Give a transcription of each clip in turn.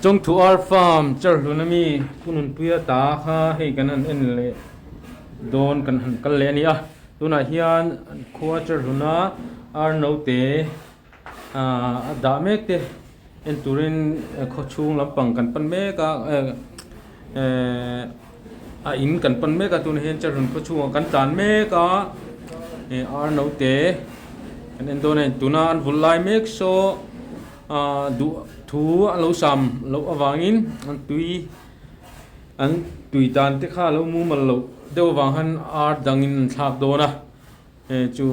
Chawngthu Ar Farm Cherhlun ami Pu Nunpuia ta kha hei kan han en leh dawn kan han kal leh a ni a, tunah hian khua Cherhluna ar naute a dah mek te en turin khaw chhung lampang kan pan mek a a in kan pan mek a tunah hian Cherhlun khaw chhungah kan tlan mek a ar naute kan en dawn a ni tuna an vul lai mek saw. Ahh duh thu a lo sam loh avangin an tui an tui dan te kha a lo mumal loh deuh avang khan ar dangin an thlak dawn a hei chu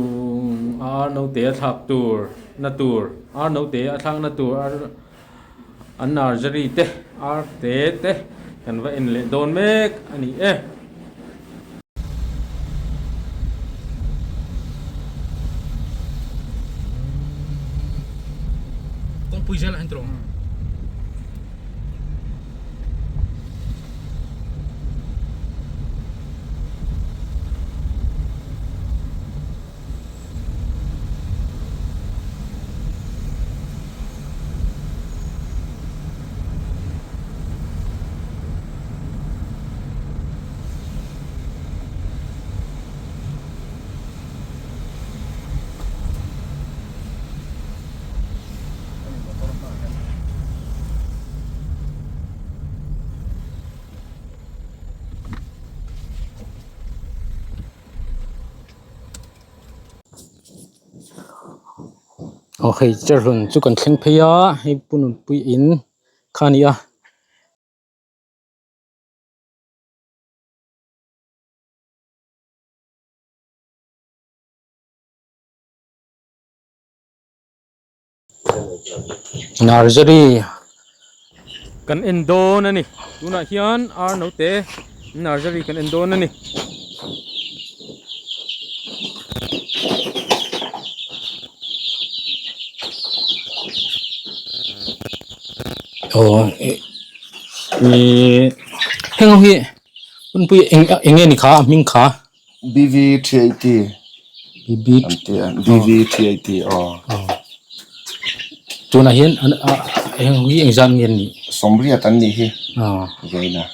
ar naute a thlak tur na tur ar naute a thlak na tur ar an nursery te ar te te kan va en leh dawn mek a ni e. Kawngpui zel ah hian tawh ang. Aw hei cherhlun chu kan thleng phei a hei pu nunpui in kha a ni a. Nursery kan en dawn a ni tunah hian ar naute nursery kan en dawn a ni. Aw ih heng ho hi hunpui eng eng nge ni kha a hming kha. BV380 BB an ti a BV380 aw. Tunah hian an a heng hi engzat nge an nih? Sawmriat an nih hi Aw. Vawiina.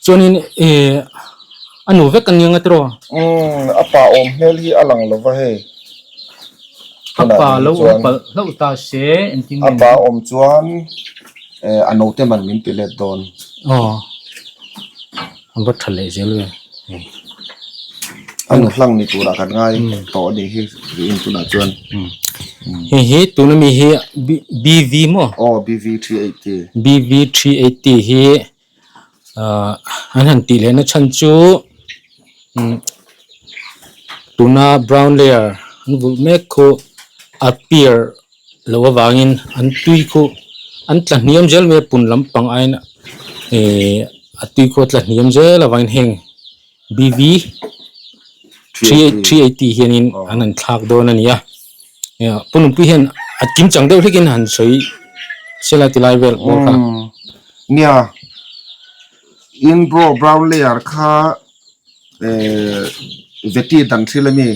Chuanin ih a nu vek an ni ang a tiraw? Umm a pa awm hmel hi a lang lova hei. A pa lo awm palh hlauh ta se engtin nge A pa awm chuan eh a naute man min ti let dawn. Aw a va tha leh zel ve. A nu hlang ni turah kan ngai tawh a nih hi tiin tunah chuan. Hei hi tuna mi hi BV maw? Aw BV 380. BV 380 hi ah an han tih lehna chhan chu tuna brown layer an vulh mek khu a pier loh avangin an tui khu an tla hniam zel mai a pun lampang aiin ihh a tui khu a tla hniam zel avangin heng BV 380 hianin an han thlak dawn a ni a pu nupui hian a kim chang deuh hlekin han sawi sela ti lai vel bawk a. Nia inbro brown layer kha eh veti dan thil a mi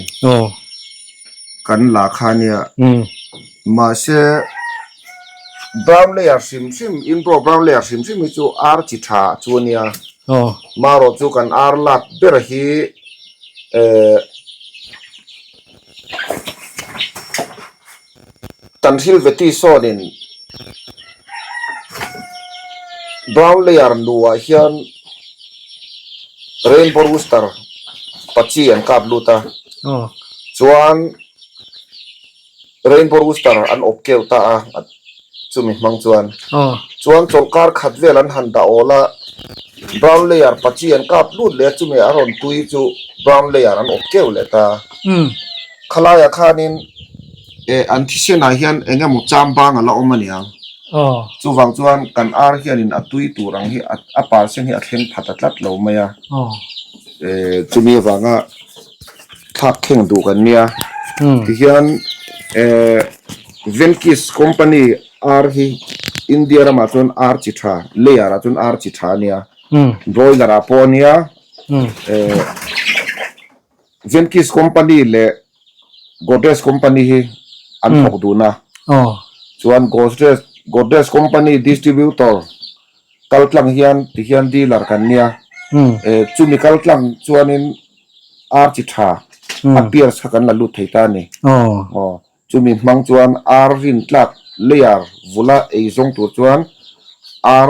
kan la kha nia mahse brown layer hrim hrim inbro brown layer hrim hrim hi chu ar chi tha chu a nia. Marawh chu kan ar lak ber hi eh Tan thil veti sawnin brown layer nuah hian rainbow rooster pachi an kap lut a chuan rainbow rooster an awp keuh ta a chumi hmang chuan chuan chawlhkar khat vel an han dah awl a brown layer pachi an kap lut leh a chumi a rawn tui chu brown layer an awp keuh leh ta. Khalaiah khanin eh an thisenah hian eng emaw cham bang a la awm a niang. Chuvang chuan kan ar hianin a tui tur ang hi a percent hi a thleng pha ta tlat lo mai a. Eh chumi avanga thlak thleng duh kan nia. Tihian eh Venkis company ar hi India ramah chuan ar chi tha layer ah chuan ar chi tha a nia. Broiler ah pawh a nia. Eh. Venkis company leh Godrej company hi an thawk dun a, chuan Godrej Godrej company distributor kal tlang hian ti hian dealer kan nia chumi kal tlang chuanin ar chi tha a pears kha kan la lut thei ta a ni. Aw chumi hmang chuan ar rin tlak layer vula ei zawng tur chuan ar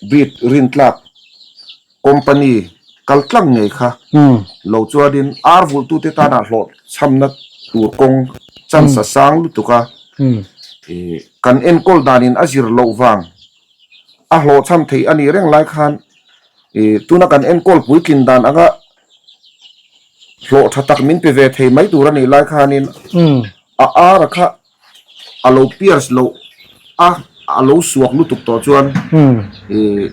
breed rin tlak Company kal tlang ngei kha lo chuanin ar vulhtute tana hlawhchhamna tur kawng chance a sang lutuk a, kan enkawl danin a zir loh vang a hlawhchham theih a nih reng lai khan tuna kan enkawl puitlin dan anga hlawh tha tak min pe ve thei mai tur a nih lai khanin a ar a kha a lo pierce loh a, a lo suak lutuk tawh chuan ih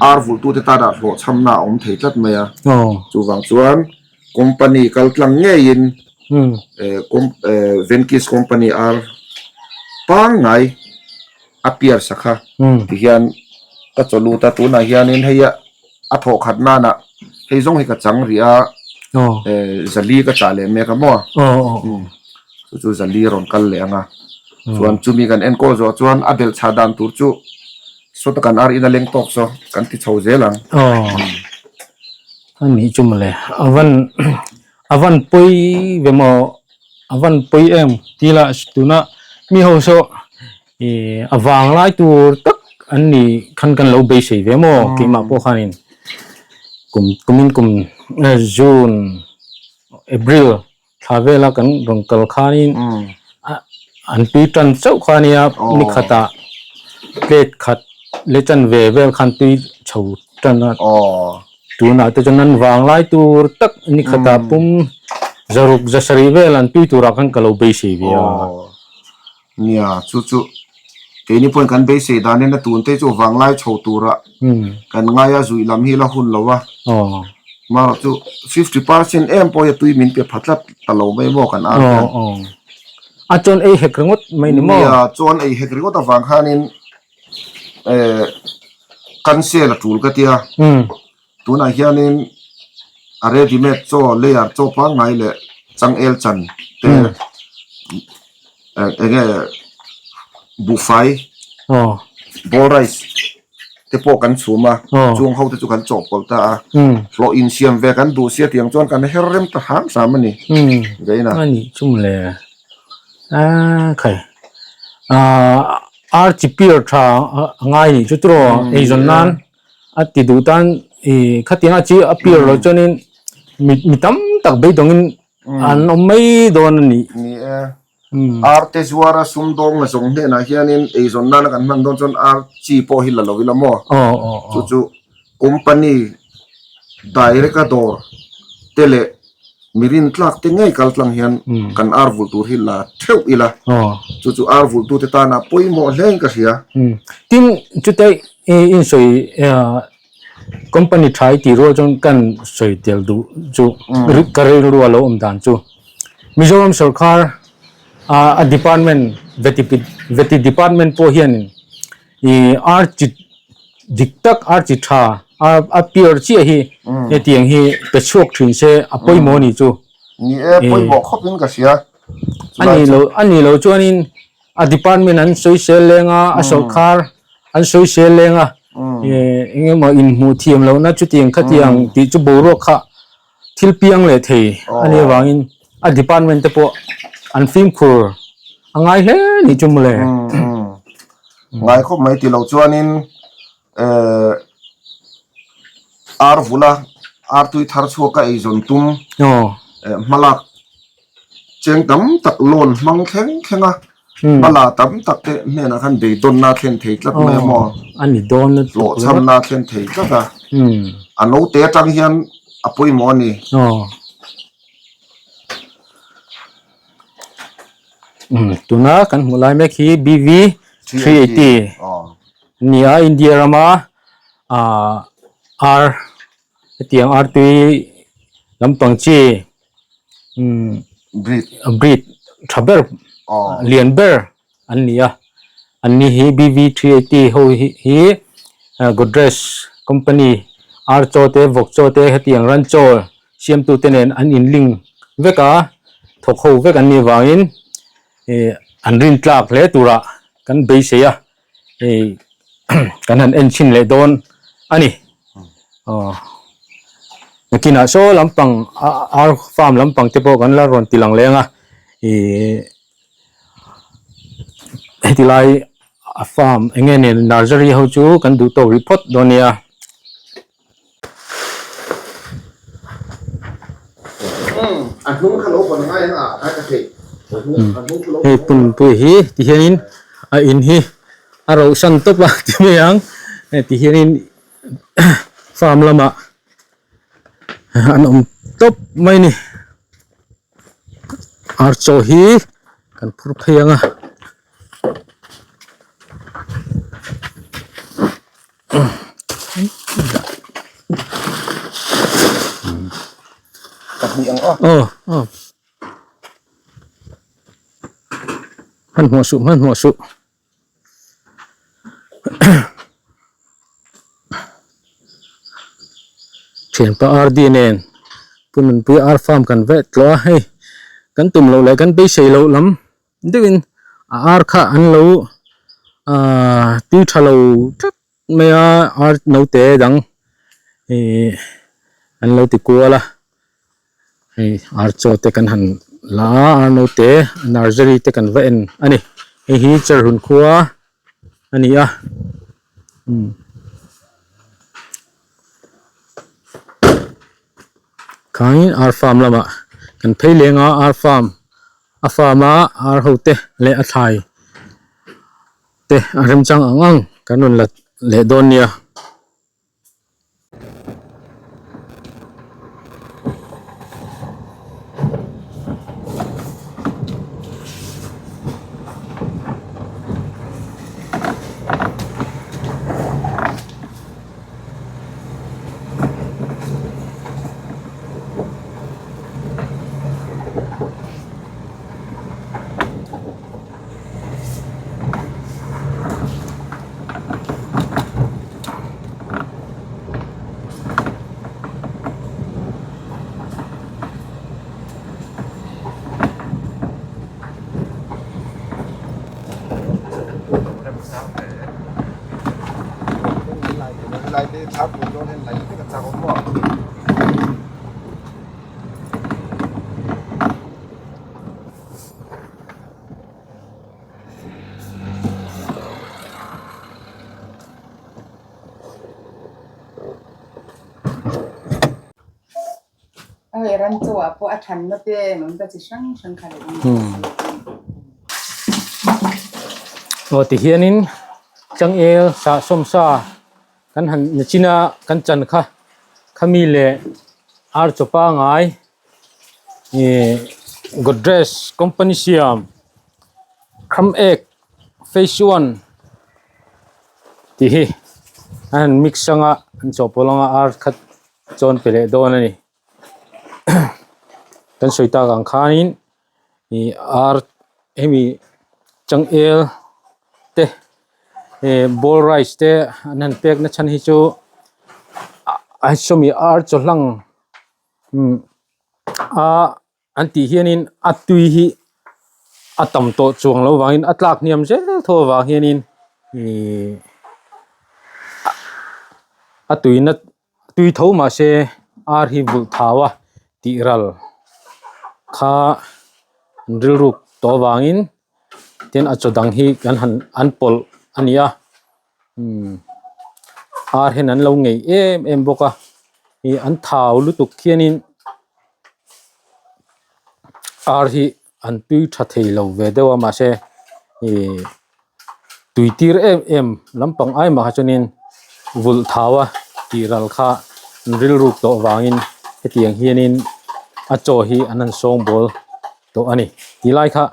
ar vulhtute tana hlawhchhamna a awm thei tlat mai a. Chuvang chuan company kal tlang ngeiin Venkis company ar pangngai a pierce a kha tihian ka chaw lut a, tunah hianin hei a thawh khat nana hei zawng hi ka chang rih a zali ka chah leh mek a maw chu chu zali a rawn kal leh ang a chuan chumi kan enkawl zawh chuan a belh chhah dan tur chu sawta kan ar in a leng tawk saw kan ti chho zel ang. A nih chu mawle a van a van pawi ve maw a van pawi em tila tuna mi ho saw Ih a vang lai tur tak an ni khan kan lo beisei ve maw keimah pawh khanin kum kumin kum June April thla vela kan rawn kal khanin an tui tan chauh kha ania ni khatah plate khat leh chan ve vel khan tui chho tan a tunah te chuan an vang lai tur tak ni khatah pum zaruk zasarih vel an tui turah khan ka lo beisei ve a. Nia, chu chu keini pawhin kan beisei danin a tun te chu vanglai chho tura kan ngai a zuih lam hi la hun lo a. Marawh chu 50% em pawh hi a tui min pe pha tlat ta lo mai maw kan ar hian. A chuan ei hek ringawt mai ni maw? Nia, chuan ei hek ringawt avang khanin cancel a tul ka tia. Tunah hianin a ready made chaw layer chaw pangngai leh changel chan te eng nge buhfai ball rice te pawh kan chhum a chung ho te chu kan chawhpawlh ta a hlawh insiam ve kan duh sia tiang chuan kan her rem ta hram hram a ni veina. A nih chu mawle a khai ar chi pir tha a ngai nih chu tiraw eizawn nan. A ti duh tan ih khatiang a chi a piar loh chuanin mi mi tam tak beidawngin an awm mai dawn a ni. Ni e, ar te zuara sumdawng la zawng hnenah hianin eizawn nana kan hman dawn chuan ar chi pawh hi la lo ila maw? Chu chu company direct a dawr te leh mi rintlak te ngei kal tlang hian kan ar vulh tur hi la theuh ila chu chu ar vulh tute tana pawimawh hle in ka hria. Tin chutei in sawi company tha i tih rual chuan kan sawi tel duh chu ka rilru a lo awm dan chu Mizoram sawrkar a department veti department pawh hianin Ih ar chi dik tak ar chi tha a pure chiah hi hetiang hi pe chhuak thin se a pawimawh a nih chu. Ni e pawimawh khawp in ka hria. A nih lo a nih lo chuanin a department an sawisel leng a a sawrkar an sawisel leng a ih eng emaw inhmuh thiam lohna chutiang khatiang tih chu boruak kha thil piang leh thei a nih avangin a department te pawh an fimkhur a ngai hle nih chu mawle. Ngai khawp mai ti lo chuanin eh ar vula ar tui thar chhuak a eizawn tum eh hmalak cheng tam tak loan hmang thleng thleng a hmala tam tak te hnenah khan beidawnna a thlen thei tlat mai a maw a ni dawn lutuk hlawhchhamna a thlen thei tlat a a naute atang hian a pawimawh a ni. Tuna kan hmuh lai mek hi BV 380 nia India rama ar hetiang ar tui lampang chi Breed. Breed tha ber lian ber an ni a an ni hi BV 380 ho hi hi Godrej company ar chaw te vawk chaw te hetiang ran chaw siamtu te nen an in link vek a thawk ho vek an nih vangin ih an rin tlak hle turah kan beisei a. Hei kan han en chhin leh dawn a ni. Aw nakinah saw lampang ar farm lampang te pawh kan la rawn ti lang leng a ih heti lai a farm eng nge nen nursery ho chu kan duh tawk rih phawt dawn nia. Hei punpui hi ti hianin a in hi a roh san tawp a ti mai ang hei ti hianin farm lamah an awm tawp mai a ni ar chaw hi kan phur phei ang a. Aw aw hmanhmawh suh hmanhmawh suh thianpa RD nen Pu Nunpuia ar farm kan veh tlawh a hei kan tum loh leh kan beisei loh lam. Deuhin a ar kha an lo ahh tui tha lo tlat mai a ar naute dang ihh an lo ti kual a hei ar chaw te kan han la a ar naute nursery te kan va en a ni hei hi cherhlun khua a ni a umm. Khain ar farm lamah kan phei leng a ar farm a farm a ar ho te leh a thlai te a remchang ang ang kan rawn la leh dawn nia. Aw ti hianin changel sahsawm sa kan han nachina kan chan kha khami leh ar chaw pangai ih Godrej company siam kham ek phase one tih hi an han mix anga an chawhpawlh anga ar khat chuan pe leh dawn a ni kan sawi tak ang khanin ih ar hemi changel te eh ball rice te an han pek na chhan hi chu a sawmi ar chaw hlang umm a an tih hianin a tui hi a tam tawh chuang loh vangin a tlak hniam zel tho avang hianin ihh a tuina tui tho mahse ar hi vulh thau a tih ral kha an rilruk tawh avangin tin a chaw dang hi kan han an pawlh a ni a umm ar hian an lo ngei em em bawk a ih an thau lutuk khianin ar hi an tui tha thei lo ve deuh a mahse ih tui tir em em lampang ai mah kha chuanin vulh thau a tih ral kha an rilruk tawh vangin hetiang hianin a chaw hi an han sawng bawl tawh a ni tih lai kha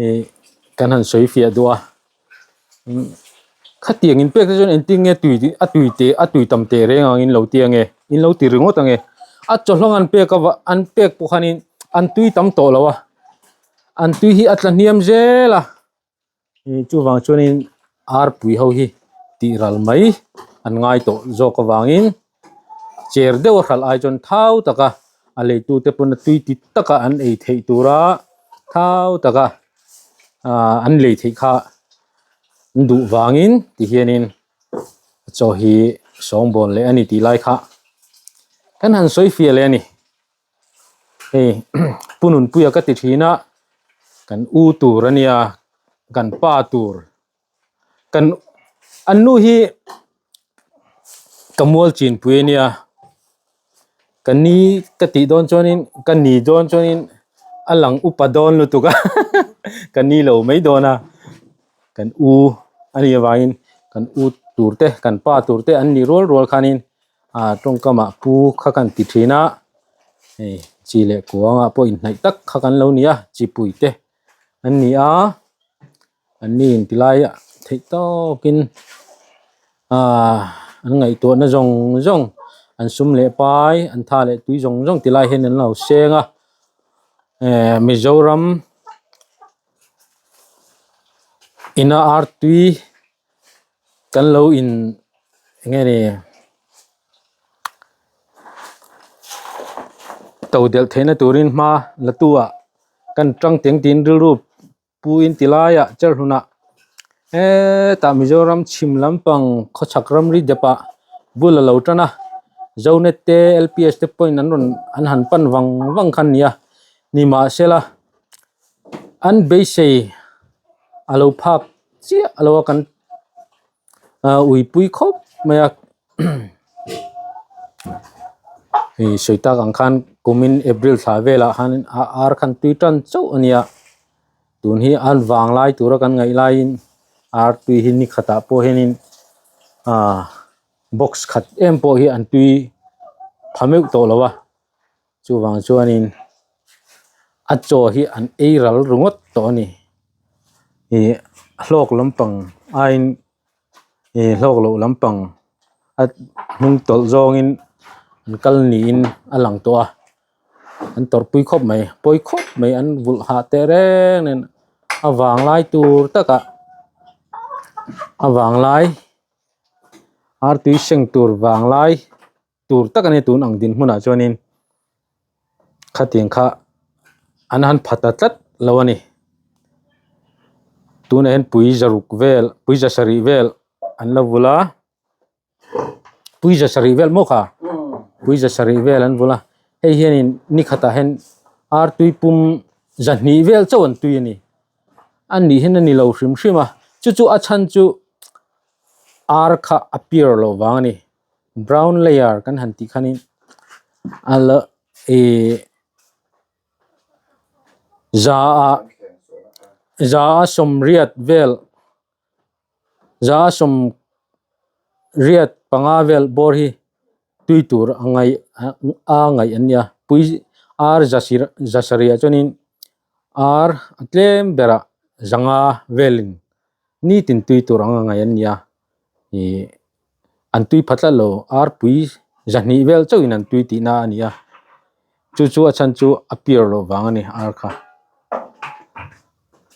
ih kan han sawi fiah duh a. Khatiang in pek te chuan engtin nge tui a tui te a tui tam teh reng ang in lo ti ange in lo ti ringawt ange a chawhlawng an pek ava an pek pawh khanin an tui tam tawh lo a an tui hi a tla hniam zel a ih chuvang chuanin arpui ho hi tih ral mai an ngai tawh zawk avangin cher deuh a hralh ai chuan thau taka a leitute pawn a tui ti taka an ei theih tura thau taka. Ahh an lei theih kha An duh vangin ti hianin a chaw hi sawngbawn leh a ni tih lai kha kan han sawi fiah leh a ni. Hei Pu Nunpuia ka ti thin a, kan u tur a nia, kan pa tur, kan an nu hi ka mual chinpui a nia, ka ni ka tih dawn chuanin ka ni dawn chuanin a lang upa dawn lutuk a ka ni lo mai dawn a kan u a nih avangin kan u tur te kan pa tur te an nih rual rual khanin ah tawngkamah pu kha kan ti thin a hei chi leh kuangah pawh inhnaih tak kha kan lo ni a chipui te an ni a. An ni inti lai ah theih tawkin ahh an ngaihtuahna zawng zawng an sum leh pai an tha leh tui zawng zawng ti lai hian an lo seng a ehh Mizoram ina artui kan lo in eng nge ni to delh theihna turin hma la tu ah kan tang teng tiin rilru. Pu in ti laiah Cherhlunah hetah Mizoram chhim lampang khawchhak ramri depah bul a lo tan a, Zonet te LPS te pawhin an rawn an han pan vang vang kha an ni a, nimahsela an beisei a lo phak chiah a lo a kan uipui khawp mai a hei sawi tak ang khan kumin April thla velah khan a ar khan tui tan chauh a nia tun hi an vang lai tura kan ngaih laiin ar tui hi ni khatah pawh hianin ah box khat em pawh hi an tui pha meuh tawh lo a chuvang chuanin a chaw hi an ei ral ringawt tawh a ni ih hlawk lampang aiin ih hlawk loh lampang a hnung tawlh zawngin an kal niin a lang tawh a an tawrhpui khawp mai pawi khawp mai an vulh hah teh reng nen a vang lai tur takah a vang lai artui seng tur vang lai. Tur tak a ni tun ang dinhmunah chuanin khatiang kha an han pha ta tlat lo a ni. Tunah hian pui zaruk vel pui za sarih vel an la vul a pui za sarih vel maw kha pui za sarih vel an vul a hei hianin ni khatah hian artui pum zahnih vel chauh an tui a ni a nih hian a ni lo hrim hrim a chu chu a chhan chu ar kha a pure loh vang a ni. Brown layer kan han tih khanin a la ih za ah za a sawmriat vel za a sawmriat panga vel bawr hi tui tur a ngaih a ngaih an nia pui ar za sir za sarih ah chuanin ar a tlem berah zanga velin nitin tui tur anga ngaih an nia ih an tui pha tlat lo arpui zahnih vel chauhin an tui tihna a ni a chu chu a chhan chu a pure loh vang a ni ar kha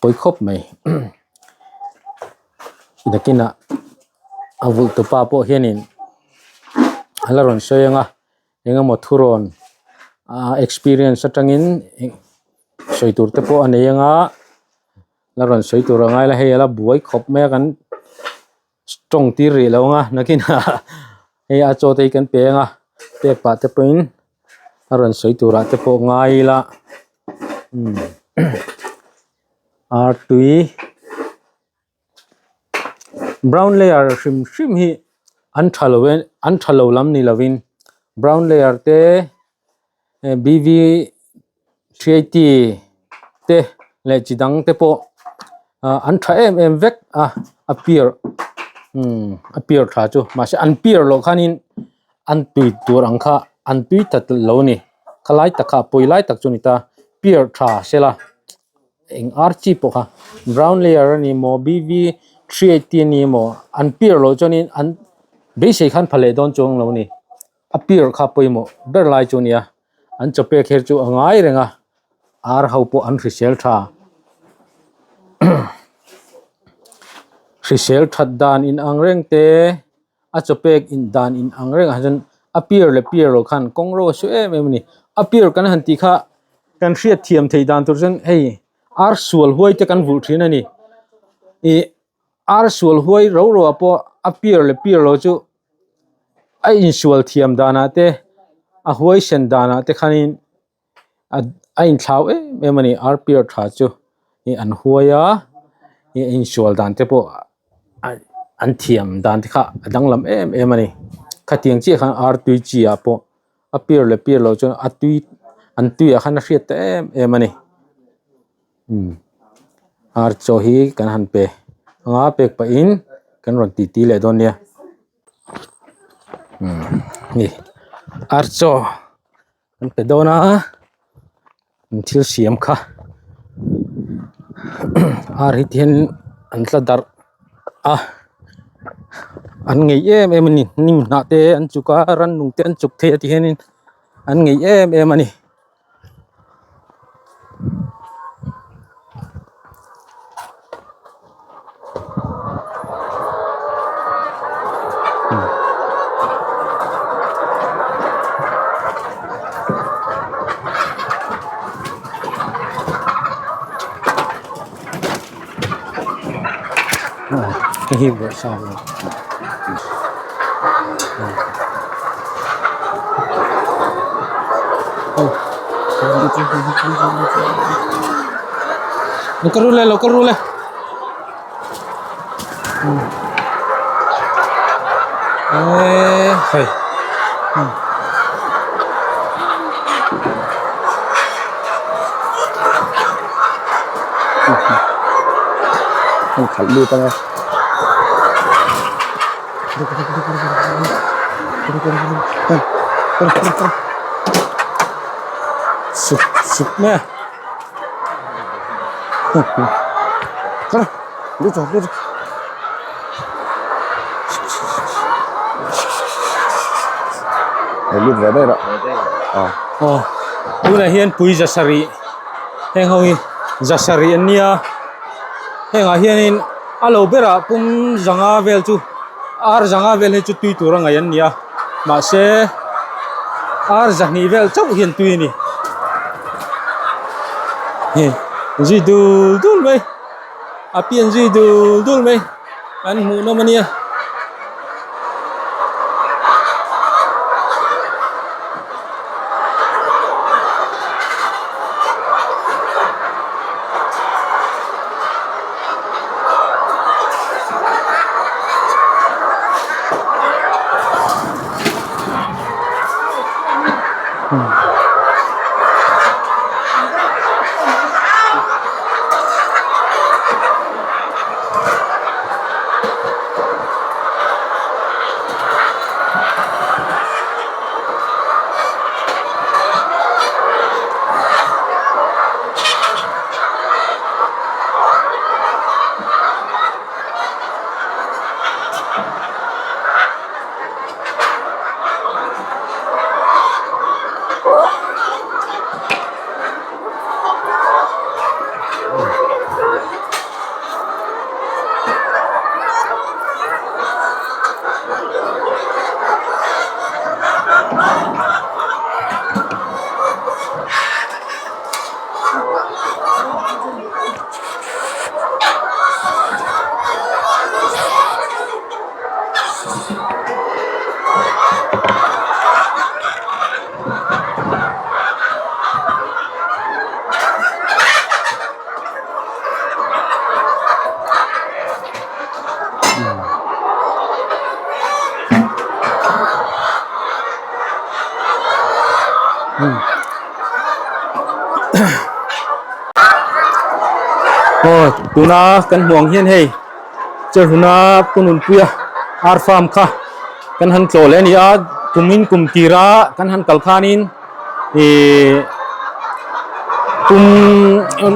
pawi khawp mai nakinah a vulh tupa pawh hianin a la rawn sawi ang a engemaw thurawn a experience atangin sawi tur te pawh a nei ang a la rawn sawi tur a ngai la hei a la buai khawp mai a kan tawng tir rih lo ang a nakinah hei a chaw te hi kan pe ang a pek pah te pawhin a rawn sawi turah te pawh ngai ila umm artui brown layer hrim hrim hi an tha lo e an tha lo lam ni lovin brown layer te B_V 380 te leh chi dang te pawh ah an tha em em vek a a pure umm a pure tha chu mahse an pure loh khanin an tui tur ang kha an tui ta lo a ni khalai tak kha a pawi lai tak chu a ni ta pure tha sela eng ar chi pawh kha brown layer a ni maw B_V 380 a ni maw an pure loh chuanin an beisei khan pha leh dawn chuang lo a ni. A pure kha pawimawh ber lai chu a nia an chaw pek her chu a ngai reng a ar ho pawh an hrisel tha hrisel that dan in ang reng te a chaw pek in dan in ang reng ah chuan a pure leh pure loh khan kawng ro a su em em a ni a pure kan han tih kha kan hriat thiam theih dan tur chuan hei ar sual huai te kan vulh thin a ni ih. Ar sual huai ro ro ah pawh a piar leh piar lo chu a insual thiam danah te a huaisen danah te khanin a inthlau em em a ni ar piar tha chu ih an huai a ih insual dan te pawh an thiam dan te kha a danglam em em a ni khatiang chiah khan ar tui chi ah pawh a piar leh piar lo chuan a tui an tuiah khan a hriat ta em em a ni. Umm ar chaw hi kan han pe anga pek pahin kan rawn ti ti leh dawn nia umm hei ar chaw kan pe dawn a an thil siam kha ar hi tihian an tla darh a an ngei em em a ni hnim hnah te an chuk a rannung te an chuk thei a tihianin an ngei em em a ni. Hei hi bawrhsap a ni. Lo ka rul e lo ka rul e eee hei. An khalh lut anga. Suk suk mai a. Lut rawh lut rawh. Lut ve daih rawh. Aw tunah hian pui za sarih heng ho hi za sarih an nia hengah hianin a lo berah pum zanga vel chu ar zanga vel hi chu tui tur a ngaih an ni a mahse ar zahnih vel chauh hian tui a ni hei zui dul dul mai a pian zui dul dul mai an hmuh nawm a nia. Aw tuna kan hmuh ang hian hei Cherhuna Pununpuia ar farm kha kan han tlawh leh a ni a kumin kum tira kan han kal khanin Ihh tum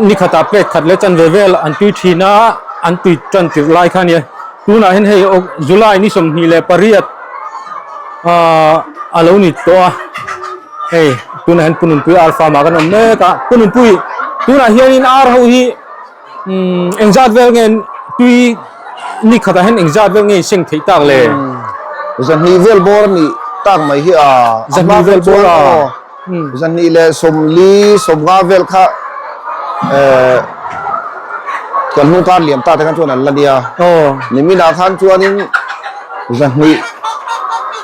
ni khatah plate khat leh chanve vel an tui thin a an tui tan tirh lai kha a nia tunah hian hei July ni 28 ahh a lo ni tawh a hei tunah hian Pununpui ar farm ah kan awm mek a Pununpui tunah hianin ar ho hi umm engzat vel nge tui ni khatah hian engzat vel nge seng theih tak le? Zahnih vel bawr a nih tak mai hi a Zahnih vel bawr a Zahnih leh sawmli sawmnga vel kha eh Kan hnung kar liam ta te khan chuan an la nia. Niminah khan chuanin zahnih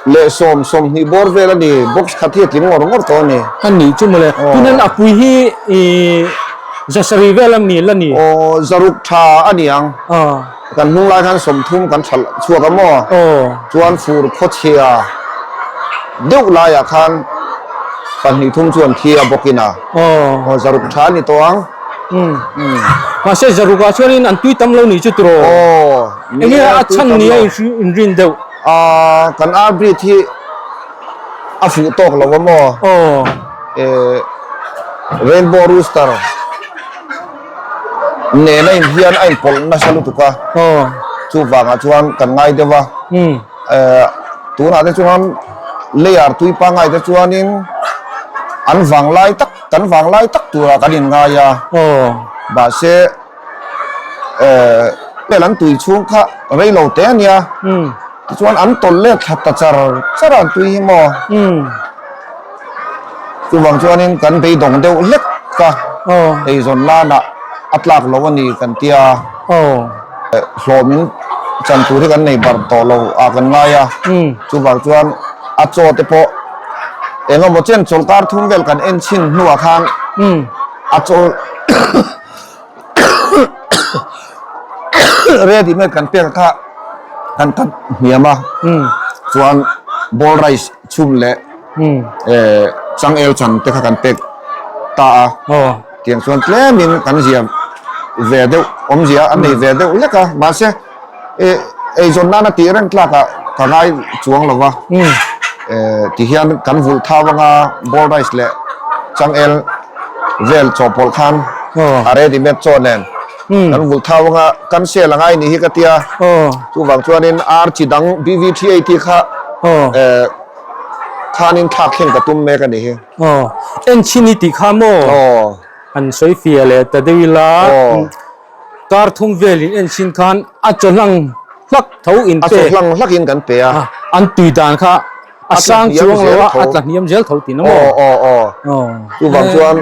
leh sawm sawmhnih bawr vel a ni. Box khat hi a tling ngawr ngawr tawh a ni. A nih chu mawle. Tunan a pui hi zasarih vel a ni la ni? Aw, zaruk tha a ni ang. Kan hnung lai khan sawmthum kan tha chhuak a maw? Chuan fur khawchhia deuh laiah khan pahnih thum chu an thi a bawkin a. Aw, zaruk tha a ni tawh ang. Mahse zarukah chuanin an tui tam lo nih chu tiraw? Aw, ni e, a chhan ni a inrin deuh. Aaa, kan ar breed hi a fuh tawk lo a maw? Aw. Eh, Rainbow Rooster nena in hian a inpawlh nasa lutuk a. Aw. Chuvangah chuan kan ngai deuh a. Eh, tunah te chuan layer tui pangngai te chuanin an vanglai tak. Kan vanglai tak turah kan inngai a, mahse vel an tui chhung kha rei lo te a nia, tichuan an tawlh let thla ta char char a an tui hi maw? Chuvang chuanin kan beidawng deuh hlek a, eizawn lanah a tlak lo a ni kan tia, hlawmin chan tur hi kan nei bar tawh lo ah kan ngai a, chuvang chuan a chaw te pawh. Eng emaw chen chawlhkar thum vel kan en chhin hnuah khan a chawl ready made kan pek kha kan cut hniam a chuan bowl rice chhum leh changel chan te kha kan pek ta a tiang chuan tlemin kan zia ve deuh awmzia an nei ve deuh lek a mahse Eizawn nana tih reng tlakah ka ngai chuang lo va, tihian kan vulh thau anga bowl rice leh changel vel chawhpawlh khan a ready made chaw nen kan vulh thau anga kan sel a ngai nih hi ka tia, chuvang chuanin ar chi dang BVTAT kha khanin thlak thleng ka tum mek a nih hi. En chhin i tih kha maw? An sawi fiah leh ta deuh ila. Kar thum velin en chin khan a chaw hlang hlak tho in pe. A chaw hlang hlak in kan pe a. An tui dan kha a sang chuang lo a, a tla hniam zel tho tih na maw? Aw aw aw. Chuvang chuan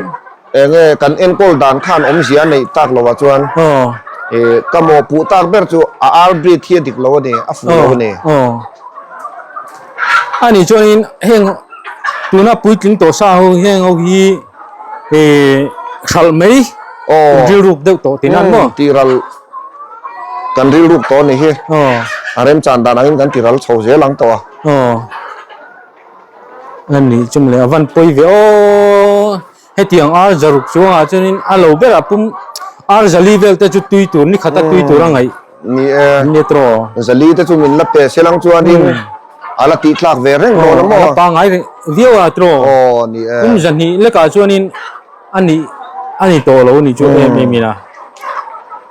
enge kan enkawl dan khan awmzia a neih tak lo ah chuan ka mawhpuh tak ber chu a ar breed hi a dik lo a ni, a fuh lo a ni. A nih chuanin heng tuna puitling tawh sa ho heng ho hi hralh mai rilruk deuh tawh tih nan maw? Tiral kan rilruk tawh a nih hi. A remchan dan angin kan tiral chho zel ang tawh a. A nih chu mawle a van pawi ve aw. Hetiang ar zaruk chuangah chuanin a lo berah pum ar zali vel te chu tui tur ni khata tui tur a ngaih Ni e. Ni tawh. Zali te chu min la pe se lang chuanin a la tih tlak ve reng dawn a maw? A la pangai reng viau a tawh. Aw ni e. Pum zahnih lekah chuanin a nih a ni tawh lo a nih chu em em ina.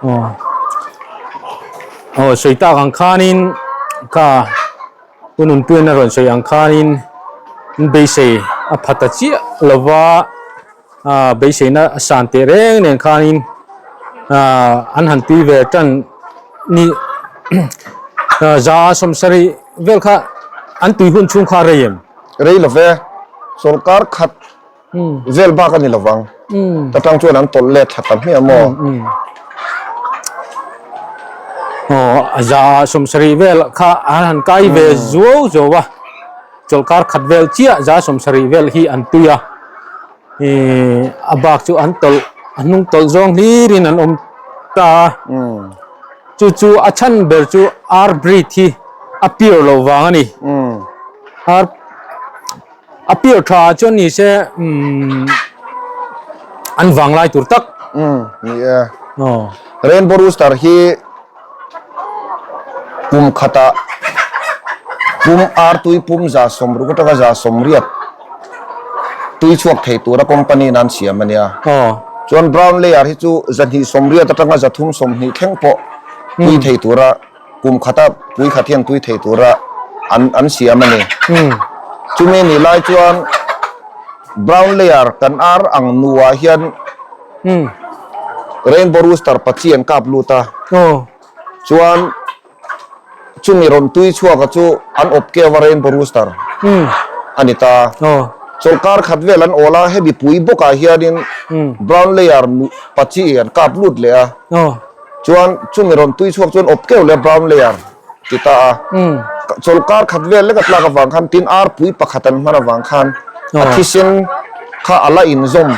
Aw. Aw sawi tak ang khanin ka. Pu Nunpuian a rawn sawi ang khanin beisei a pha ta chiah lova, beiseina a san teh reng nen khanin an han tui ve tan ni za sawmsarih vel kha an tui hun chhung kha rei em? Rei lo ve, sawrkar khat Vel bak a ni lovang. Ta tang chuan an tawlh let thla ta hmiah maw? Aw, a za sawmsarih vel kha an han kai ve zuau zuau a, chawlhkar khat vel chiah za sawmsarih vel hi an tui a, ih a bak chu an tawlh a hnung tawlh zawng hlirin an awm ta a, chu chu a chhan ber chu ar breed hi a pure loh vang a ni. Ar. A piar tha ah chuan ni se umm an vang lai tur tak. Umm ni e. Rainbow Rooster hi kum khatah pum ar tui pum za sawmruk atanga za sawmriat tui chhuak thei tura company in an siam a nia. Chuan brown layer hi chu zahnih sawmriat atanga zathum sawmhnih thleng pawh tui thei tura Kum khata pui khat hian tui thei tura an an siam a ni. Chumi nih lai chuan brown layer kan ar ang nuah hian rainbow rooster pachi an kap lut a. Chuan chumi rawn tui chhuaka chu an awp keu a rainbow rooster a ni ta. Chawlhkar khat vel an awl a, hemi pui bawkah hianin brown layer pachi an kap lut leh a. Chuan chumi rawn tui chhuak chuan awp keuh leh brown layer ti ta a. Chawlhkar khat vel lek a tlak avang khan tin arpui pakhat an hman avang khan a thisen kha a la inzawm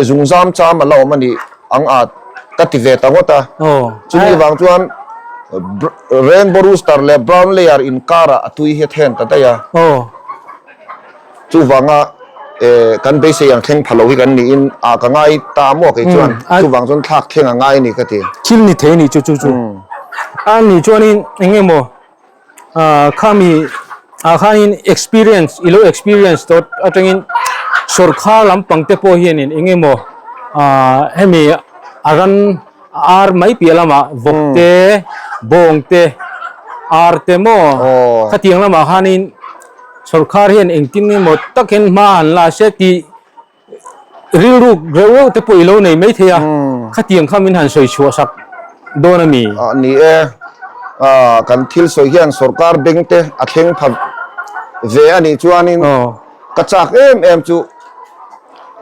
zungzam cham a la awm a nih ang a ka ti ve ta ngawt a. Chumi vang chuan rainbow rooster leh brown layer inkarah a tui hi a then ta daih a. Chuvanga kan beisei ang thleng pha lo hi kan niin a ka ngai ta maw kei chuan chuvang chuan thlak thleng a ngai a ni ka ti. Thil ni thei a ni chu chu chu. A ni chuanin eng nge maw khami ah khanin experience i lo experience tawh atangin sawrkhar lampang te pawh hianin eng nge maw hemi a ran ar mai piah lamah vawk te bawng te ar te maw khatiang lamah khanin Sorkar hian engtin emaw tak hian hma han la se tih rilru reuh reuh te pawh i lo nei mai thei a, khatiang kha min han sawi chhuah sak dawn a mi? Ni e, kan thil sawi hian sorkar bank te a thleng pha ve a nih chuanin ka chak em em chu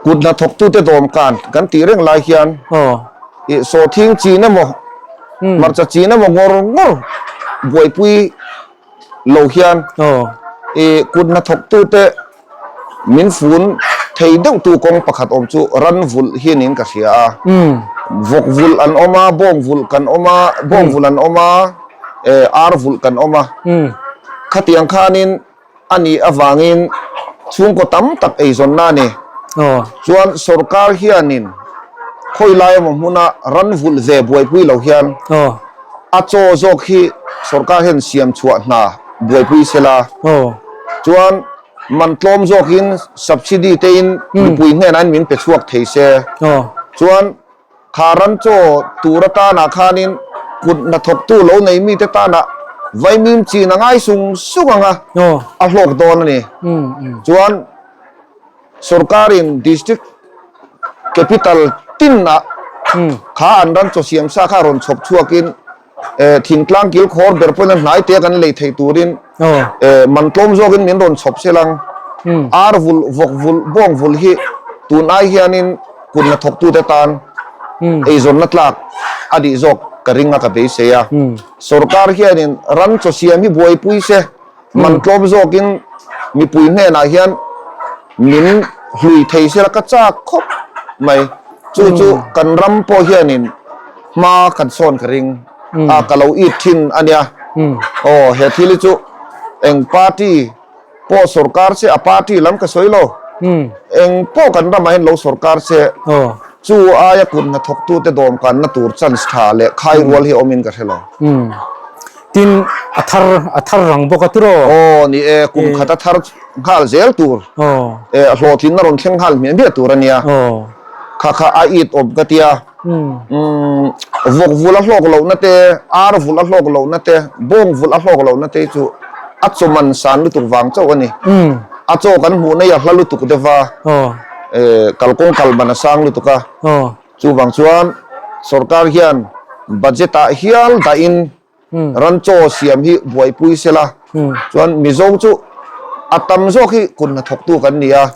kut hnathawktute dawmkan kan tih reng lai hian ih sawhthing chin emaw hmarcha chin emaw ngawr ngawr buaipui lo hian i kut hnathawktute min fun thei deuhtu kawng pakhat awm chu ran vulh hi niin ka hria a. Vawk vulh an awm a, bawng vulh kan awm a, bawng vulh an awm a, ar vulh kan awm a. Khatiang khanin a nih avangin chhungkaw tam tak eizawnna a ni. Chuan sorkar hianin khawi lai emaw hmuna ran vulh ve buaipui lo hian A chaw zawk hi sorkar hian siam chhuah hna buaipui sela chuan man tlawm zawkin subsidy te in mipui hnenah in min pe chhuak thei se chuan kha ran chaw tur atanah khanin kut hnathawktu lo nei mite tanah vaimim chin a ngai sung sung ang a, a hlawk dawn a ni. Chuan Sorkarin District Capital tinah kha an ram chaw siam sa kha rawn chhawp chhuakin thingtlang kil khawr ber pawhin a hnai te kan lei theih turin man tlawm zawkin min rawn chhawp sel ang. Ar vulh, vawk vulh, bawng vulh hi tun ai hianin kut hnathawktute tan eizawnna tlak a nih zawk ka ring a ka beisei a. Sorkar hianin ram chaw siam hi buaipui se. Man tlawm zawkin mipui hnenah hian min hlui thei sela ka chak khawp mai. Chu chu kan ram pawh hianin hma kan sawn ka ring a, ka lo it thin a nia. Aw he thil hi chu eng party pawh sorkar se a party lam ka sawi lo. Eng pawh kan ramah hian lo sorkar se chu aia kut hnathawktute dawmkanna tur chance tha leh khai rual hi awmin ka hre lo. Tin, a thar, a thar rang bawk a tiraw? Aw, ni e, kum khat a thar nghal zel tur. Aw. E, hlawhtlinna rawn thleng nghal hmiah hmiah tur a nia. Aw. Kha kha a it awm ka tia. Umm, vawk vulh a hlawk lohna te, ar vulh a hlawk lohna te, bawng vulh a hlawk lohna te chu a chaw man san lutuk vang chauh a ni. A chaw kan hmuhna hi a hla lutuk deuh va. Aw. E, kalkawng kal man a sang lutuk a. Aw. Chuvang chuan sorkar hian budget ah hial dahin ran chaw siam hi buaipui sela chuan Mizo chu a tam zawk hi kut hnathawktu kan ni a,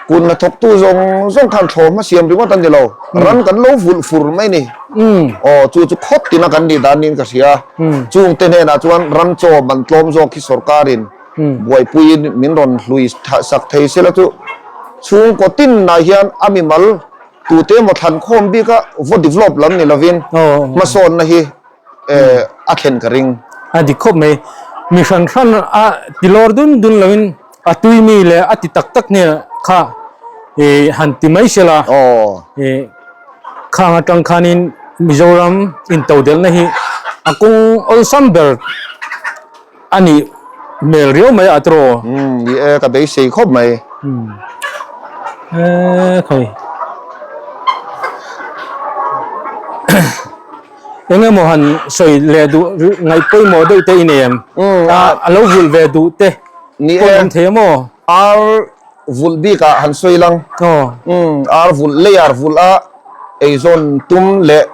kut hnathawktu zawng zawng khan thlawhhma siam ringawt an ni lo, ran kan lo vulh fur mai ni. Aw chu chu khawp tina kan nih dan niin ka hria a, chungte hnenah chuan ran chaw man tlawm zawk hi sorkarin buaipuiin min rawn hlui sak thei sela chu chhungkaw tinah hian a mimal Tute emaw thlan khawm bika vaw develop lam ni lovin hmasawnna hi a thlen ka ring. A dik khawp mai. Mi hran hran a ti lawr dun dun lovin a tui mi leh a ti tak tak hnenah kha han ti mai sela. Khang atang khanin Mizoram intodelhna hi a kawng awlsam ber A nih hmel riau mai a tiraw? Umm ni e ka beisei khawp mai. Umm e khawi eng emaw han sawi leh duh ngaih pawimawh deuh te i nei em? A lo vulh ve duh te pawh awm thei em aw? Ar vulh bik ah han sawi lang. Umm ar vulh layer vulh a eizawn tum leh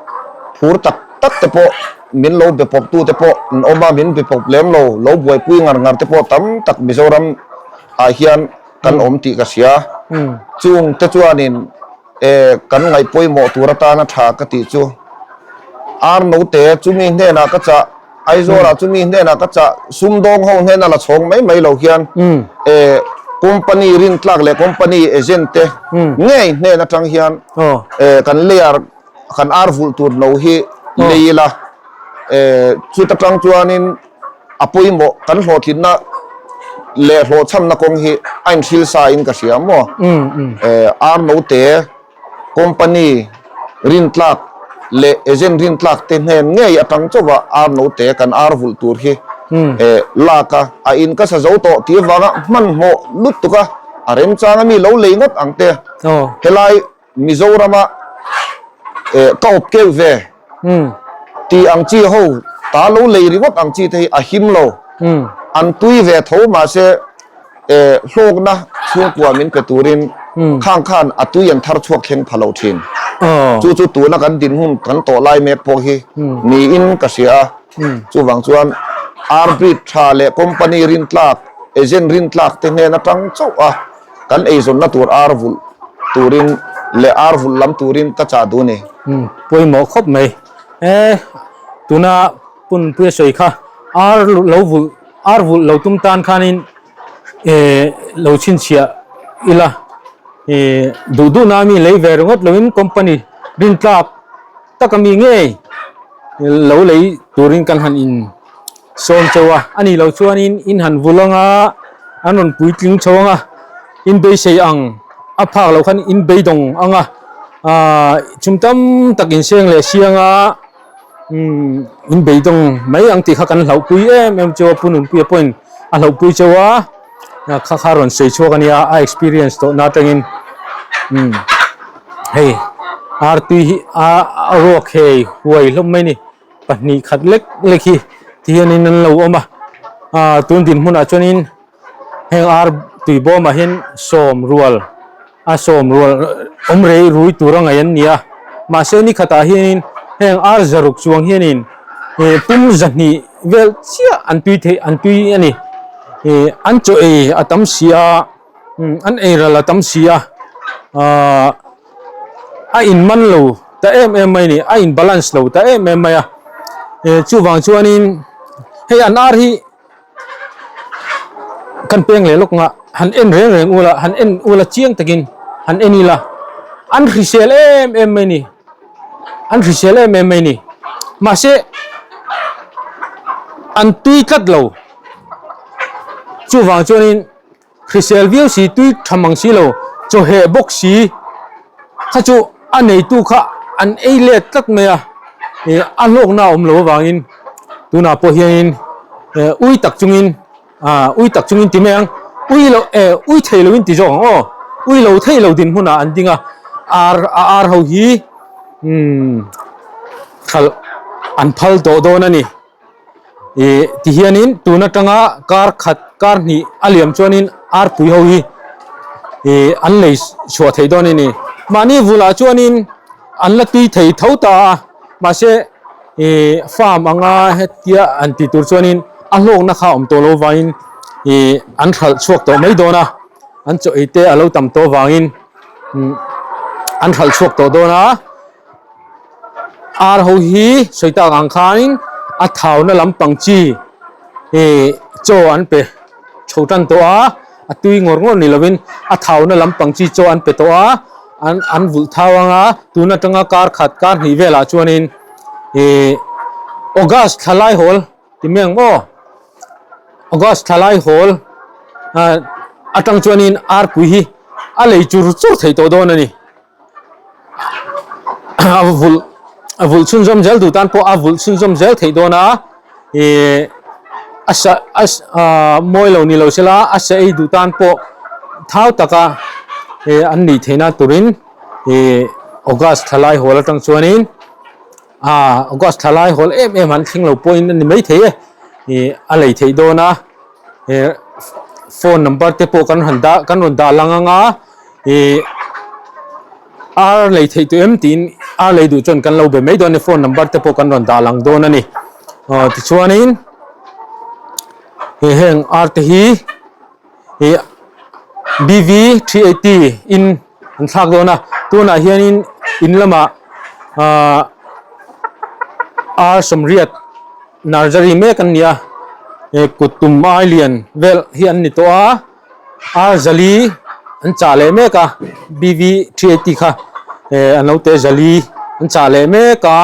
phur tak tak te pawh min lo be pawp tu te pawh an awm a, min be pawp lem lo, lo buaipui ngar ngar te pawh tam tak Mizoram ah hian kan awm tih ka hria. Chung te chuanin eh kan ngaih pawimawh tur atana tha ka tih chu. Ar note chumi hnenah ka chah, Aizawlah chumi hnenah ka chah, sumdawng ho hnena la chhawng mai mai lo hian eh company rintlak leh company agent te ngei hnen atang hian eh kan layer kan ar vulh tur no hi lei ila eh chuta tang chuanin a pawimawh kan hlawhtlinna leh hlawhchhamna kawng hi a inhrilh sa in ka hria maw eh ar note Company rintlak leh agent rintlak te hnen ngei atang chauh a ar note kan ar vulh tur hi eh lak a, a in ka sa zo tawh tih avanga hmanhmawh lutuk a, a remchang a mi lo lei ngawt ang te. Helai Mizorama eh ka awp keuh ve tih ang chi ho ta lo lei ringawt ang chi te hi a him lo. An tui ve tho mahse eh hlawkna chhungkua min pe turin khang khan a tui an thar chhuak thleng pha lo thin. Chu chu tuna kan dinhmun kan tawh lai mek pawh hi niin ka hria a. Chuvang chuan ar breed tha leh company rintlak, agent rintlak te hnen atang chauh a kan eizawnna tur ar vulh turin leh ar vulh lam turin ka chah duh a ni. Pawimawh khawp mai. E tuna Punpuia sawi kha ar lo vulh ar vulh lo tum tan khanin eh lo chhinchhiah ila eh duh duh na mi lei ve ringawt loin company rintlak taka mi ngei lo lei turin kan han in sawm chauh a a nih loh chuanin in han vulh anga an rawn puitling chho anga in beisei ang a phak loh khan in beidawng anga ah chhum tam tak inseng leh siang a. Umm in beidawng mai ang tih kha kan hlauhpui em em chu a pu Nunpuia pawhin a hlauhpui chauh a kha kha rawn sawi chhuak a nia a experience tawh na atangin umm hei artui hi a a ruak hei huai hlawm mai a ni pahnih khat lek lek hi ti hianin an lo awm a ah tun dinhmunah chuanin heng ar tui bawmah hian sawm rual a sawm rual awm rei rui tur a ngaih an ni a mahse ni khatah hianin heng ar zaruk chuang hianin ih pum zahnih vel chiah an tui theih an tui a ni ih an chaw ei a tam si a an ei ral a tam si a ahh a in man lo ta em em mai a ni a in balance lo ta em em mai a ih chuvang chuanin hei an ar hi. Kan peng leh lawk nga han en reng reng ula han en ula chiang takin han en ila an hrisel em em mai ni an hrisel em em mai ni mahse an tui tlat lo chuvang chuanin Hrisel viau si, tui tha mang si lo, chawheh bawk si kha chu a neitu kha an ei let tlat mai a, ih a hlawkna a awm lo avangin tunah pawh hianin eh ui tak chungin ah ui tak chungin ti mai ang, ui lo eh ui thei loin ti zawk ang aw, ui lo thei lo dinhmunah an ding a, ar a ar ho hi umm khalh an phal tawh dawn a ni. Ih ti hianin tun atanga kar khat kar hnih a liam chuanin arpui ho hi ih an lei chhuah theih dawn a ni. Mahni vulah chuanin an la tui thei tho ta a mahse ih farm anga hetia an tih tur chuanin a hlawkna kha a awm tawh lo vangin ih an hralh chhuak tawh mai dawn a an chaw ei te a lo tam tawh vangin an hralh chhuak tawh dawn a. Ar ho hi sawi tak ang khanin a thauna lampang chi ih chaw an pe chho tan tawh a a tui ngawr ngawr ni lovin a thauna lampang chi chaw an pe tawh a an an vulh thau ang a tun atanga kar khat kar hnih velah chuanin ih August thla lai hawl ti mai ang maw August thla lai hawl ah atang chuanin arpui hi a lei chur chur theih tawh dawn a ni. A vulh a vulh chhunzawm zel duh tan pawh a vulh chhunzawm zel theih dawn a ih a sa a ah mawi lo ni lo sela a sa ei duh tan pawh thau taka ih an nih theih nan turin ih august thla lai hawl atang chuanin ah august thla lai hawl em em an thleng lo pawhin a ni maithei e ih a lei theih dawn a ih phone number te pawh kan han dah kan rawn dah lang ang a. Ih ar lei theih tawh em tiin ar lei duh chuan kan lo be mai dawn a ni phone number te pawh kan rawn dah lang dawn a ni aw tichuanin ih heng ar te hi ih B V 380 in an thlak dawn a tunah hianin in lamah ahh. Ar sawmriat nursery mek an ni a eh kut tum ai lian vel hi an ni tawh a ar zali an chah leh mek a B V 380 kha eh an lo te zali an chah leh mek a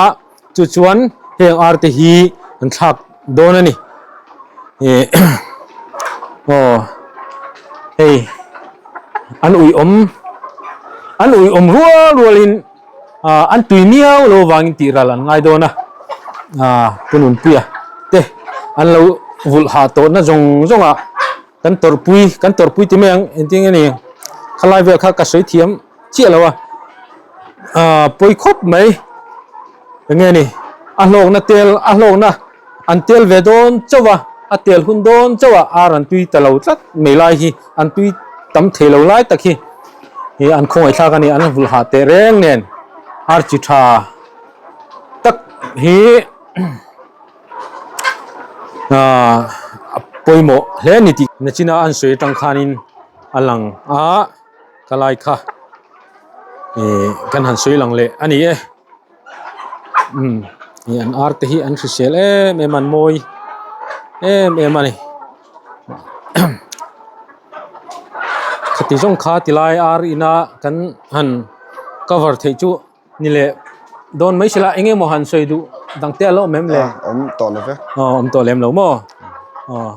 chu chuan heng ar te hi an thlak dawn a ni eh aw hei an ui awm an ui awm rual rual in. Ah an tui miau lo vangin tih ral an ngai dawn a, ah Pu Nunpuia te an lo vulh hah tawhna zawng zawng ah kan tawrhpui kan tawrhpui ti mai ang engtin nge ni khalai vel kha ka sawi thiam chiah lo a, ah pawi khawp mai eng nge ni a hlawkna tel a hlawkna an tel ve dawn chauh a a tel hun dawn chauh a ar an tui ta lo tlat mai lai hi an tui tam thei lo lai tak hi. Hi an khawngaih thlak a ni an vulh hah teh reng nen ar chi tha tak hi ahh a pawimawh hle a ni tih nachina an sawi atang khanin a lang a ka lai kha ihh kan han sawi lang leh a ni e umm ih an ar te hi an hrisel em em a an mawi em em a ni. Khati zawng kha tilai ar ina kan han cover theih chu ni leh dawn mai sela eng emaw han sawi duh dang te a lo awm em le? Awm tawh lo ve. Aw awm tawh lem lo maw? Aw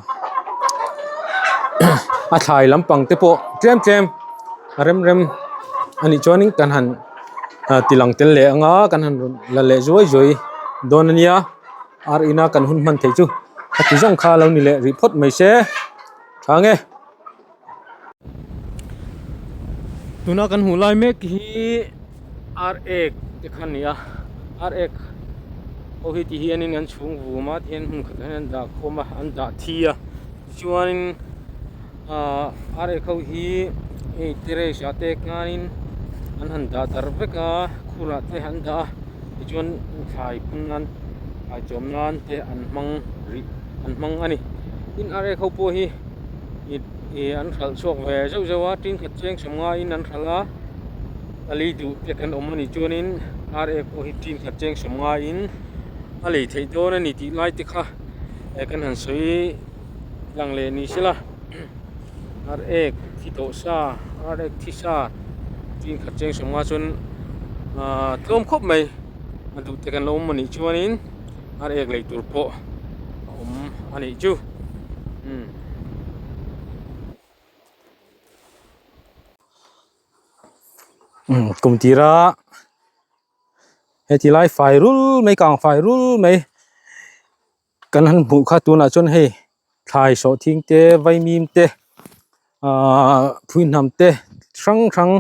a thlai lampang te pawh tlem tlem a rem rem a nih chuanin kan han ti lang tel leh ang a kan han rawn la leh zuai zuai dawn a nia. Ar ina kan hun hman theih chu a ti zawng kha lo ni leh rih phawt mai se tha nge. Tuna kan hmuh lai mek hi ar ek te kha a ni a ar ek ho hi ti hianin an chhung vum a tihian hmun khatah hian an dah khawm a an dah thi a tichuanin ahh ar ek ho hi hei terrace ah te khanin an han dah darh vek a khurah te an dah a tichuan thlai phun nan thlai chawm nan te an hmang rih an hmang a ni tin ar ek ho pawh hi ih an hralh chhuak ve zeuh zeuh a tin khat cheng sawm ngaiin an hralh a a lei duh te kan awm a nih chuanin ar ek pawh hi tin khat cheng sawm ngaiin a lei theih dawn a ni tih lai te kha eh kan han sawi lang leh ni sela ar ek thi tawh sa ar ek thi sa tin khat cheng sawm nga chuan ahh tlawm khawp mai a duh te kan lo awm a nih chuanin ar ek lei tur pawh a awm a nih chu umm. Kum tira heti lai fai rul mai kang fai rul mai. Kan han hmuh kha tunah chuan hei thlai sawh thing te vaimim te ahh phuihnam te hrang hrang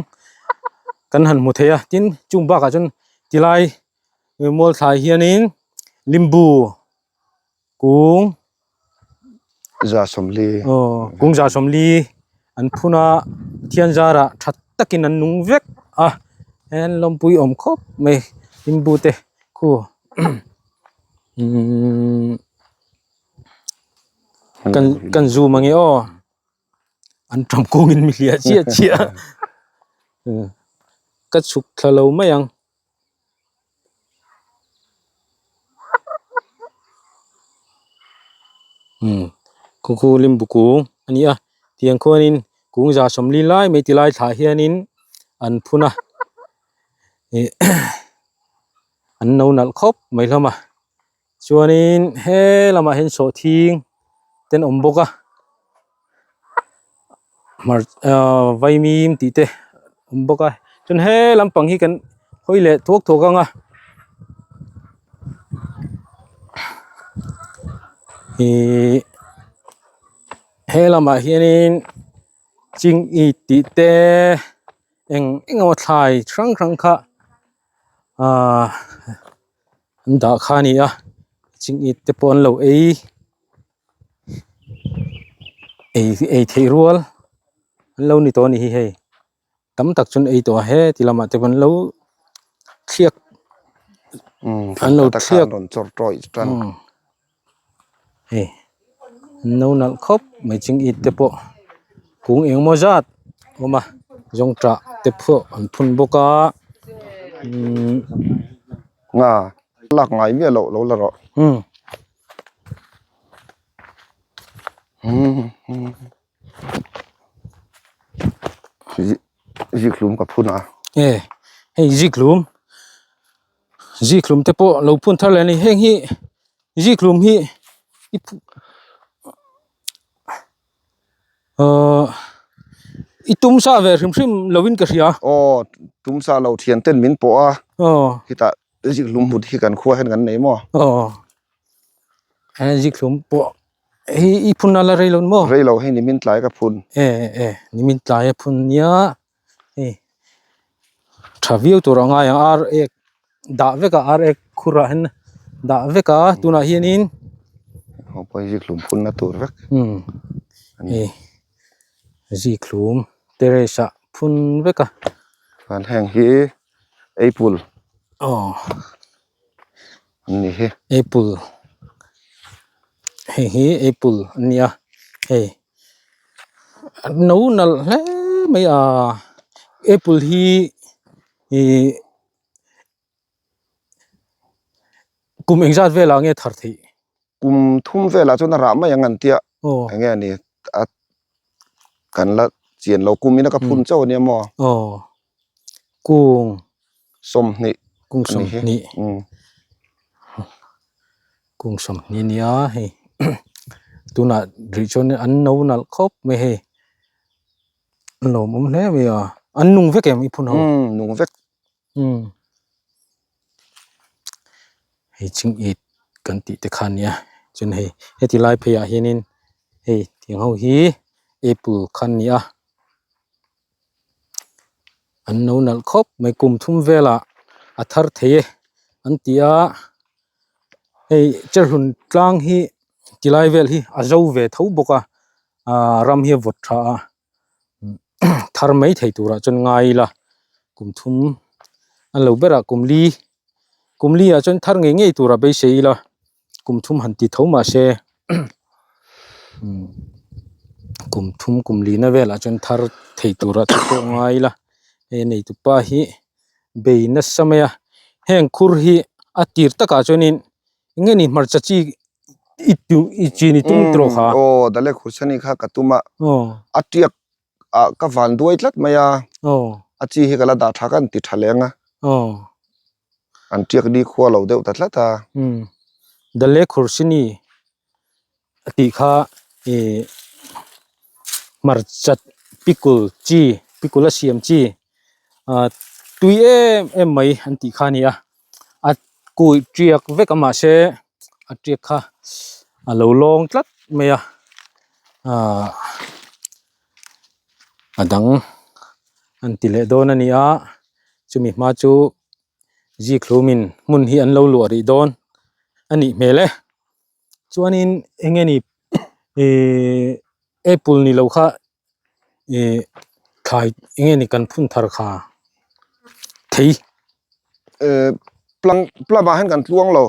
kan han hmu thei a tin chung bakah chuan tilai mual thlai hianin limbu kung za sawmli aw kung za sawmli an phun a thian zarah tha takin an nung vek a hen lawmpui awm khawp mai limbu te khu. Umm kan kan zoom ang e aw an tam kawngin mi hliah chiah chiah ka chhuk thla lo mai ang umm khu khu limbu kung a ni a tiang khuanin kung za sawmli lai mai ti lai thlah hianin an phun a ih. An no nalh khawp mai hlawm a chuanin he lamah hian sawhthing te an awm bawk a hmar ahh vaimim tih te awm bawk a chuan he lampang hi kan hawi leh thuak thuak ang a ihh he lamah hianin chingit tih te eng eng emaw thlai hrang hrang kha. Ahh an dah kha a ni a chingit te pawh an lo ei ei ei theih rual an lo ni tawh a ni hi hei tam tak chuan ei tawh a heti lamah te pawh an lo thliak an lo thliak hei an lo nalh khawp mai chingit te pawh kung engemaw zat a awm a zawngṭah te pawh an phun bawk a umm nga. Lak ngai miah loh lo la rawh. Umm. Zikhlum ka phun a. E hei zikhlum zikhlum te pawh lo phun thar leh a ni heng hi zikhlum hi i Ahh i tum sa ve hrim hrim lo in ka hria. Aw tum sa lo thian ten min pawh a. Aw. Khitah zikhlum hmut hi kan khua hian kan nei maw? Aw. He zikhlum pawh hi i phun a la rei lo maw? Rei lo hei nimin tlai ka phun. E e nimin tlai a phun nia hei tha viau tur a ngai ang ar ek dah vek a ar ek khur ah hian dah vek a tunah hianin Ho pawh hi zikhlum phun na tur vek. Umm hei zikhlum terrace ah phun vek a. Chuan heng hi apple. Aw. An ni hi. Apple hei hi apple an ni a hei no nalh hle mai a apple hi ihh kum engzat velah nge thar theih. Kum thum velah chuan a rah mai ang an tia eng nge a ni a kan la chian lo kum ina ka phun chauh a nia maw. Aw kung 20 kung 20 kung 20 nia hei tunah rih chuan an no nalh khawp mai hei an lawmawm hle mai a an nung vek em i phun ho nung vek. Umm hei ching it kan tih te kha ania chuan hei heti lai phei ah hianin hei tiang ho hi apple kha an ni a an lo nalh khawp mai kum thum velah a thar thei e an ti a hei cherhlun tlang hi ti lai vel hi a zo ve tho bawk a ahh ram hi a vawt tha a. thar mai thei turah chuan ngai ila kum thum an lo berah kum li kum li ah chuan thar ngei ngei turah beisei ila kum thum han ti tho mah se kum thum kum li na velah chuan thar thei turah te pawh ngai ila hei nei tupa hi bei nasa mai a heng khur hi a tir takah chuanin Enge ni hmarcha chi i tu i chin i tum tawh kha. Aw dale khursani kha ka tum a. Aw. A tiak ah ka van duai tlat mai a. Aw. A chi hi ka la dah tha ka an ti tha leng a. Aw. An tiak ni khua lo deuh ta tlat a. Umm. Dale khursini a tih kha i hmarcha pickle chi pickle a siam chi ah tui em em mai an tih kha a ni a. A kuih tiak vek a mahse a tiak kha a lo lawng tlat mai a ahh a dang an ti leh dawn a ni a chumi hma chu zikhlumin hmun hi an lo luah rih dawn a nih hmel e chuanin eng nge ni ihh apple ni lo kha. Ih thlai eng nge ni kan phun thar kha thei. Eh plang plum ah hian kan tluang lo.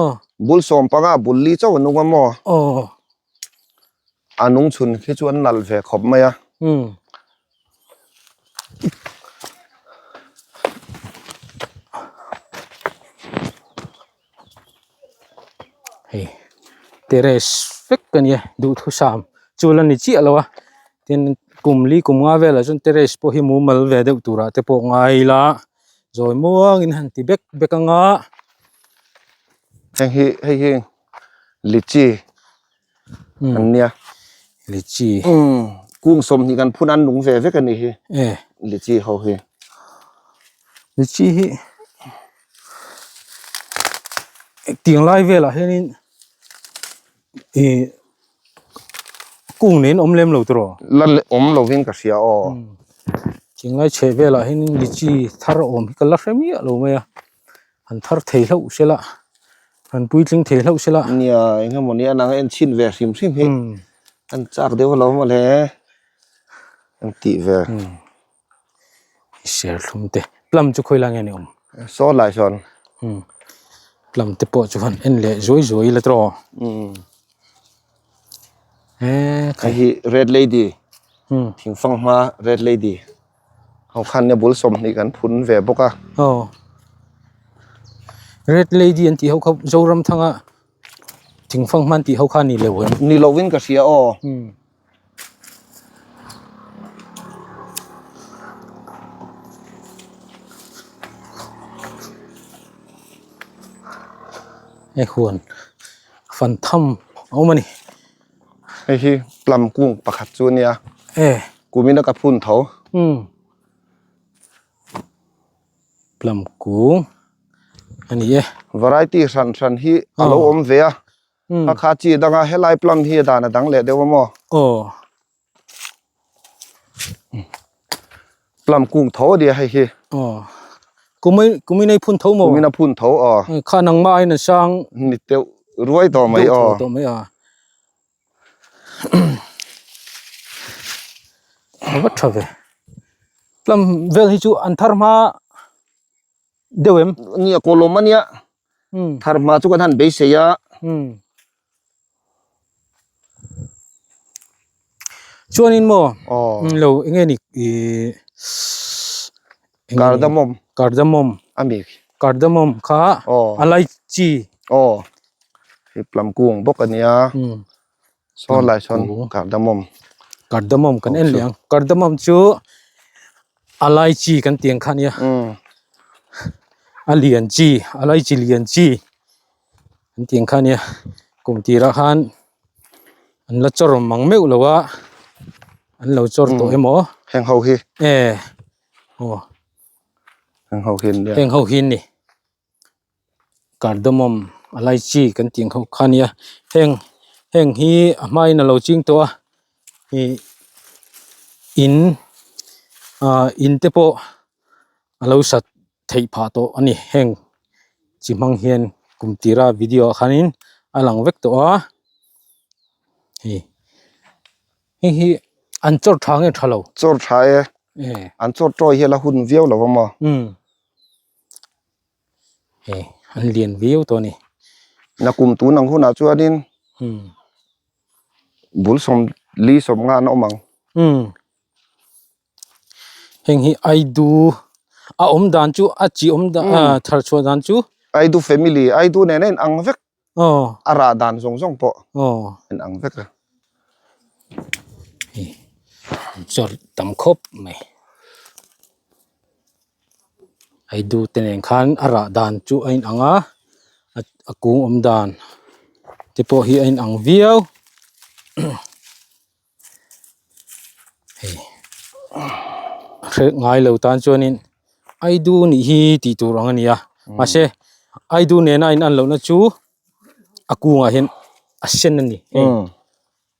Aw. Bul sawm panga bul li chauh a nung a maw? Aw. A nung chhun khi chu an nalh ve khawp mai a. Umm. Hei terrace vek a nia duhthusam chu la ni chiah lo a tin kum li kum nga velah chuan terrace pawh hi mumal ve deuh turah te pawh ngai ila zawi muangin han ti bek bek anga. Heng hi hei hi lychee an nia lychee kung 20 kan phun an nung ve vek a ni hi lychee ho hi. Lychee hi tiang lai velah hianin ih kung nen awm lem lo tawh la awm lovin ka hria aw tiang lai chheh velah hianin lychee thar awm hi ka la hre miah lo mai a han thar thei hlauh se la han puitling thei hlauh se la nia eng emaw ni a nang en chhin ve hrim hrim hi an chak deuh alo maw le an tih ve. Serthlum te plum chu khawi lai nge ni awm saw lai sawn plum te pawh chu han en leh zuai zuai ila tawh he hei hi red lady thingfang hma red lady ho khan nia bul 20 kan phun ve bawk a aw. Red lady an tih ho kha Zoramthanga thingfang hman tih ho kha a ni lo em? Ni lovin ka hria aw. Hei huan fan tham a awm a ni. Hei hi plum kung pakhat chu a nia. E. Kumina ka phun tho. Plum kung a ni e. Variety hran hran hi a lo awm ve a. A kha chi dang a helai plum hi a dan a dang leh deuh a maw? Aw. Plum kung tho a nia hei hi. Aw. Kumai kuminei phun tho maw? Kumina phun tho aw. Kha nangma aiin a sang. Ni deuh ruai tawh mai aw. Deuh tho tawh mai a. A va tha ve. Plum vel hi chu an thar hma deuh em? Nia kawlawm a nia. Thar hma chu kan han beisei a. Chuanin maw lo eng nge ni ih Cardamom. Cardamom. A mi. Cardamom kha a lai chi. Aw. Hei plum kung bawk a nia. Saw lai sawn cardamom. Cardamom kan en leh ang. Cardamom chu a lai chi kan tih ang kha a nia. A lian chi a lai chi lian chi an tih ang kha a nia. Kum tirah khan an la chawr mang meuh lo a an lo chawr tawh emaw. Heng ho hi. E aw. Heng ho hi an nia. Heng ho hi an ni. Cardamom a lai chi kan tih ang ho kha ania heng heng hi a hmain a lo ching tawh a ih in ah in te pawh a lo sat theih phah tawh a ni heng chi hmang hian kum tira video ah khanin a lang vek tawh a hei hei hi an chawr tha nge tha lo chawr tha e an chawr tawi hi a la hun viau lo a maw. Hei an lian viau tawh a ni. Nakum tun ang hunah chuanin bul sawm li sawm nga an awm ang. Heng hi Aidu a awm dan chu a chi awm dan thar chhuah dan chu. Aidu family Aidu nen a in ang vek. A rah dan zawng zawng pawh in ang vek a. Hei chawr tam khawp mai. Aidu te nen khan a rah dan chu a inang a a kung awm dan te pawh hi a inang viau hei hre ngai lo tan chuanin aidu nih hi tih tur ang a ni a mahse aidu nena a inan lohna chu a kungah hian a sen a ni hei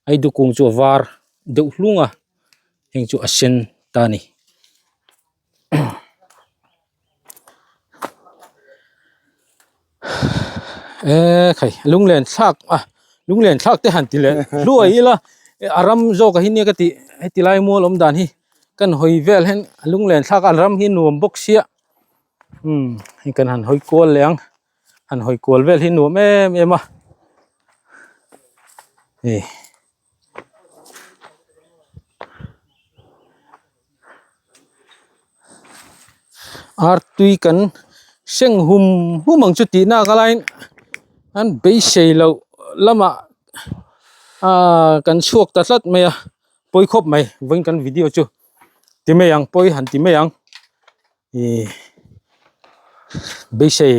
aidu kung chu a var deuh hlung a heng chu a sen ta a ni. E khai lunglen thlak a lunglen thlak te han ti leh hluai ila a ram zawk ah hi nia ka tih heti lai mual awm dan hi kan hawi vel hian lunglen thlak a ram hi nuam bawk sia umm hei kan han hawi kual leh ang han hawi kual vel hi nuam em em a hei. Artui kan seng hum hum ang chu tih nak a laiin an beisei loh lamah ahh kan chhuak ta tlat mai a pawi khawp mai vawiin kan video chu ti mai ang pawi han ti mai ang ihh beisei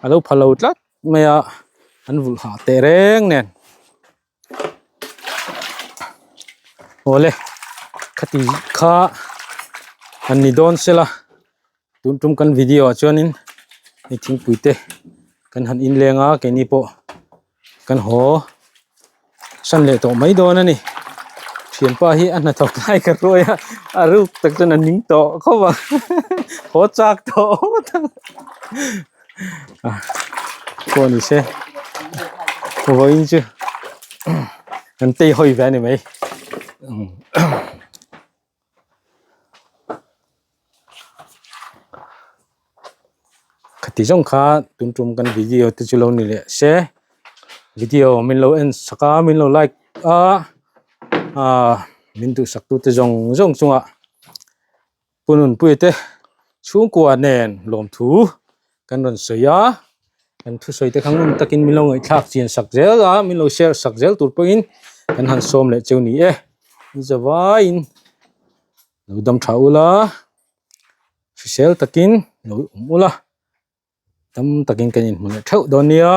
a lo pha lo tlat mai a an vulh hah teh reng nen. Awle khati kha an ni dawn sela tun tum kan video ah chuanin hei thingpui te kan han in leng a keini pawh kan haw san leh tawh mai dawn a ni thianpa hi a hnathawk lai ka ruai a a ruk tak chuan a ning tawh khawp ang haw chak tawh ngawt ang. Pawh ni se vawiin chu an tei hawi ve a ni mai khati zawng kha tun tum kan video te chu lo ni leh se video min lo en sak a min lo like a ah min duhsak tu te zawng zawng chungah. Pu Nunpuia te chhungkua nen lawmthu kan rawn sawi a. Kan thusawi te kha ngun takin min lo ngaihthlak chian sak zel a, min lo share sak zel tur pawhin kan han sawm leh cheu ni e. Ni zavaiin lo dam tha ula, hrisel takin lo awm ula, dam takin kan inhmu leh theuh dawn nia.